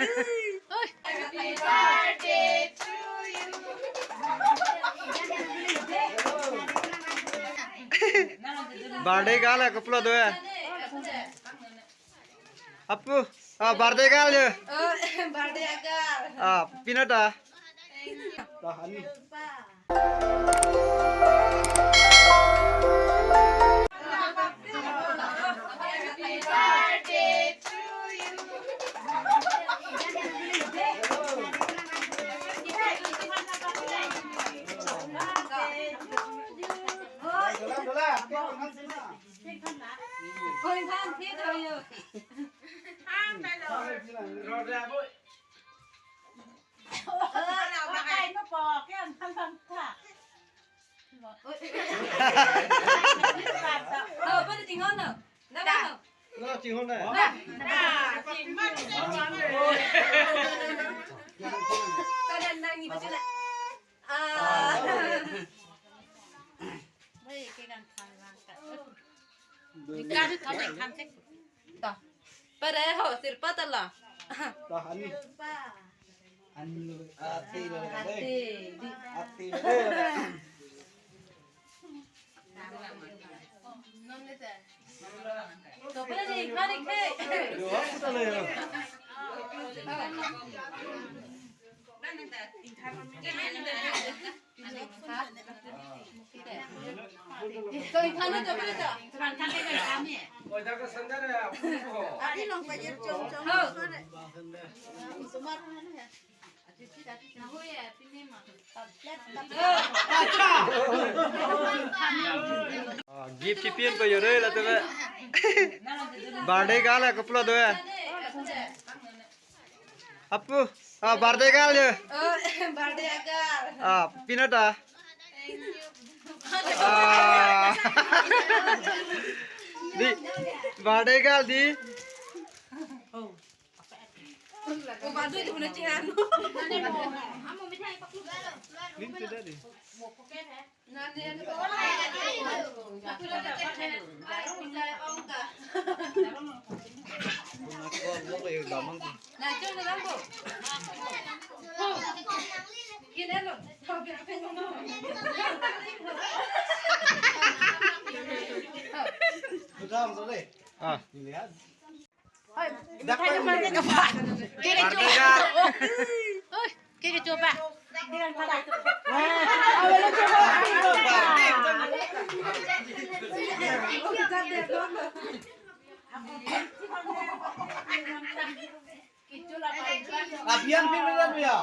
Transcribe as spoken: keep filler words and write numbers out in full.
Happy birthday to you. Birthday girl ke kopilo do ya? Apu, ah, birthday girl ya? Oh, birthday girl. Ah, pinata? Thank you. Tahan. Pare ho, sirpa tala. Tahan. Ati lo, ati lo, ati. Ati lo. Ah, gift kepi-un ko yore la tebe. Birthday girl ke kopilo do ya? Apu, ah, birthday girl ya? Oh, birthday girl. Ah, pinata? Thank you. Ah. Di, birthday girl di. Oh, badu itu punya cihan. Ini tidak di. Ah. Oi, keke cho. Oi, keke cho ba. Abian pin pin ya.